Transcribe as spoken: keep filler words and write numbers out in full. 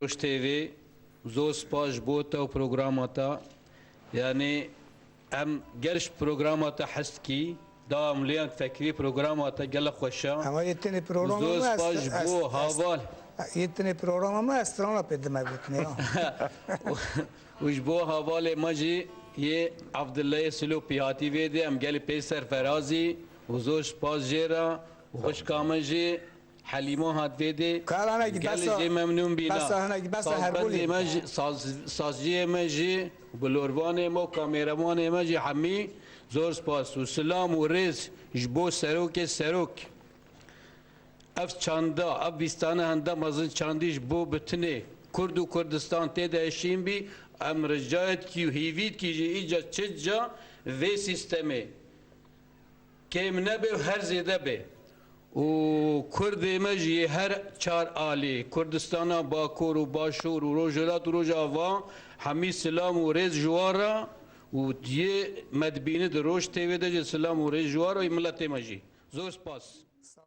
Roj T V, zor spas ji bo te û programa te. Yanî em ger ji programa te hez dikî, da em lêyan fekrî programa te gelek xweş e. Ama yê tenê programa Zor me spas est, ji est, bo est, haval. Yê tenê programa me ez strana pê dime gotinê ya. Û ji bo havalê me jî yê Abdullahê Silopî hatî vê dê, em gelî pê serferazî û zor spas jê re û xwişka me jî Helîmo hat vê dê. Kara ne ki Gelê besa, jê memnûn bîna. Besa hene ki besa Sazbendê Herbolî. Me jî, saz, sazciyê me jî, bilorvanê me û kameramanê me jî hemî zor spas û silam û rêz ji bo serokê serok. Ev çanda, ev vîstane henda mezin çandî ji bo bitinê Kurd û Kurdistan tê de eşîn bî. Em ricayê dikî û hîvî dikî jî îca çi ca vê sîstemê kêm nebe û her zêde be. Û Kurdê me jî yê her çar alî, Kurdistana Bakur û Başûr û Rojhilat û Rojava, hemî silam û rêz ji wan re û yê me dibîne di Roj T V de jî silam û rêz ji wan re û miletê me jî. Zor spas.